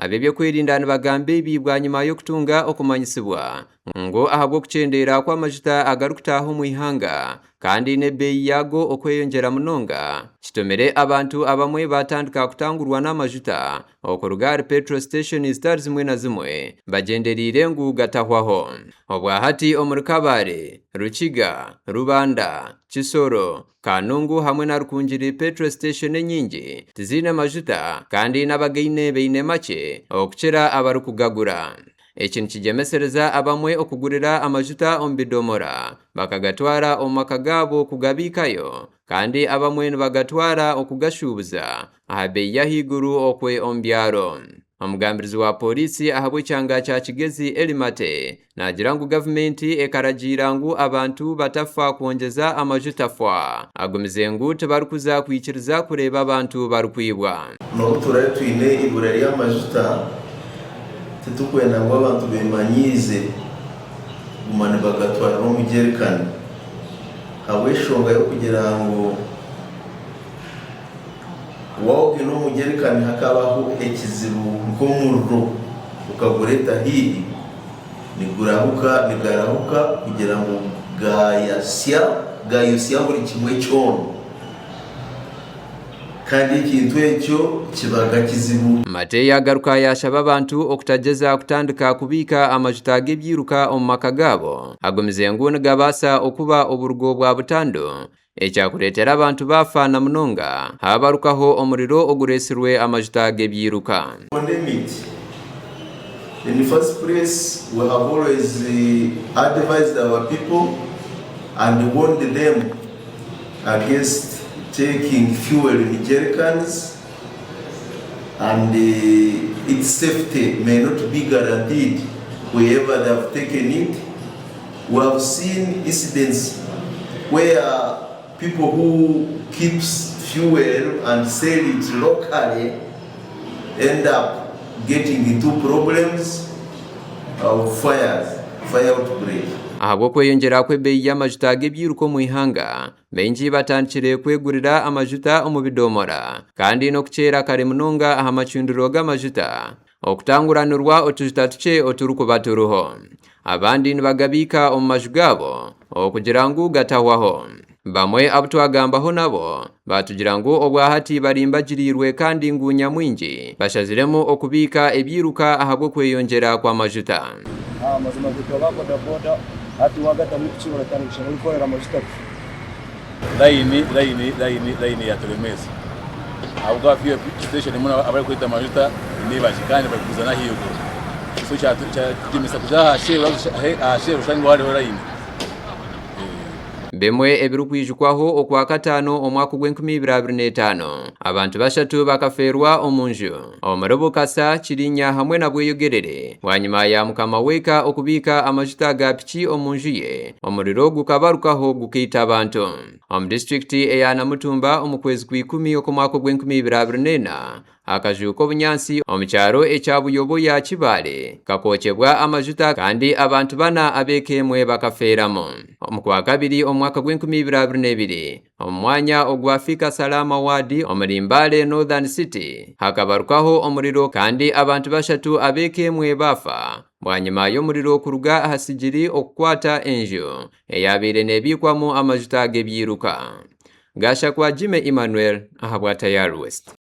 Ab'ebyokwerinda nibagamba ebi bwanyima y'okutunga okumanyisibwa ngu ahabw'okukyendeera kw'amajuta agarikutaaha omu ihanga kandi n'ebeeyi yaago okweyongyera munonga kitumire abantu abamwe baatandika kutangurwa n'amajuta okuruga ahari petrol station zitari zimwe na zimwe bagyendereire ngu gatahwaho. Obwahati omuri Kabale, Rukiga, Rubanda, Kisoro, Kanungu hamwe na Rukungiri petrol station enyingi tiziine majuta kandi n'abagaine baine makye okukira abarikugagura. Eki nikigyemesereza abamwe okugurira amajuta omu bidomora bakagatwara omu maka gaabo kugabiikayo kandi abamwe nibagatwara okugashuubuza aha beeyi y'ahaiguru okwe omu byaro. Omugambirizi wa Pooriisi ahabw'ekyanga kya Kigezi, Elly Mate naagira ngu gavumenti ekaragiira ngu abantu batafa kwongyeza amajuta fwa. Agumize ngu tibarikuza kwikiriza kureeba abantu barikwibwa. N'obu turaabe twine eibura ry'amajuta, titurikwenda ngu abantu beemanyiize kuguma nibagatwarira omu jerikani ahabw'enshonga y'okugira ngu Waaba omu jerikani hakabaho ekizibu nk'omuriro okagureeta haihi, nigurahuka nigarahuka kugira ngu gayasya gayosya buri kimwe kyona kandi ekintu ekyo kibaga kizibu. Mate yagaruka yashaba abantu okutagyeza kutandika kubiika amajuta g'ebyiruka omu maka gaabo, agumize ngu nigabaasa okuba oburugo bwa butandu Ekyakureetera abantu baafa na munonga haabarukaho omuriro ogureetsirwe amajuta g'ebyiruka. Condemn it. In the first place we have always advised our people and warned them against taking fuel in jerrycans and its safety may not be guaranteed wherever they have taken it. We have seen incidents where people who keeps fuel and sell it locally end up getting into problems of fires, fire outbreak. Ahabw'okweyongyera kw'ebeeyi y'amajuta g'ebyiruka omu ihanga, baingi batandikire kwegurira amajuta omu bidomora kandi n'okukyera kare munonga aha macundiro g'amajuta. Okutanguranirwa otujuta tukye oturikuba turiho. Abandi nibagabiika omu maju gaabo okugira ngu gatahwaho. Bamwe abu twagambaho nabo baatugira ngu obwahati barimbagiriirwe kandi ngu nyamwingi bashaziremu okubiika ebyiruka ahabw'okweyongyera kw'amajuta. Amazima itwe aba boda boda hati wagatamu piki oratandika kushanga orikukorera amajuta kusha. Layini layini layini layini yaturemesa ahabw'okuba fuel station emwe abarikweta amajuta nibakye kandi barikuguza n'ahaiguru so kyatugyemesa kuza aha shell aha shell oshange hariho layini. Bimwe ebirikwijukwaho Okwakataano omwaka ogw'enkumi ibiri abiri n'etaano, abantu bashatu bakafeerwa omu nju omuri Bukasa, Kirinya hamwe na Bweyogerere bwanyima ya mukama w'eka okubiika amajuta ga piki omu nju ye, omuriro gukabarukaho gukaita abantu. Omu disiturikiti eya Namutumba omu kwezi kw'ikumi okw'omwaka ogw'enkumi ibiri abiri n'ena, Akaju k'obunyaatsi omu kyaro ekya Buyoboya Kibaale kakookyebwa amajuta kandi abantu bana ab'eka emwe bakafeeramu. Omu Kwakabiri omu mwaka gw'enkumi ibiri 22, omu mwanya ogwa Fika Salama Ward omuri Mbale Northern City hakabarukaho omuriro kandi abantu bashatu ab'eka emwe baafa bwanyima y'omuriro kuruga aha sigiri okukwata enju eyabaire neebiikwamu amajuta g'ebyiruka. Gashakwa Jimmy Emmanuel ahabwa Tayari West.